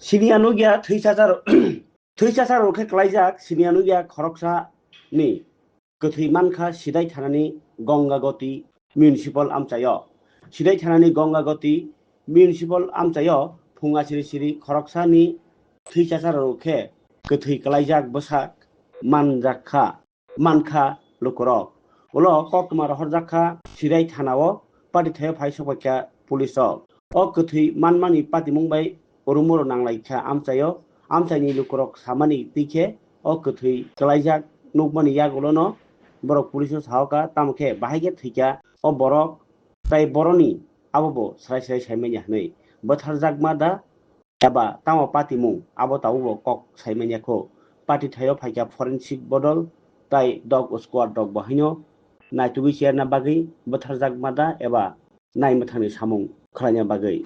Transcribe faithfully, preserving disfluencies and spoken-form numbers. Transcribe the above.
Siniya nukya thwi chachar, thwi chachar rok khe klaijak, siniya nukya khoroksa ni kwthwi mankha Sidai thanani Gongagoti municipal amchaio. Sidai thanani Gongagoti municipal amchaio phung asiri siri khoroksa ni thwi chachar rok khe kwthwi klaijak bwsak manjak kha. Mankha lukurok. Ulo koktwma rohorjak kha Sidai thanao, party thaio phai sokpaikha police rok. O kwthwi manmani patimung bai urumoro nanglaikha amchaio. Amchaini lukurok samani twi khe o kwthwi klaijak nukmani yagulono borok police o sahoka, tamo khe bahai khe thwikha o borok tai boroni abobo srai srai saimanya hwnwi bwtharjakma da eba tamo patimung abo tabukbo kok saimanya kho. Party thaio phaikha forensic bodol tai dog squad rok bo haino naitugwi cherna bagwi bwtharjakma da eba naimwthangni samung khwlaina bagwi.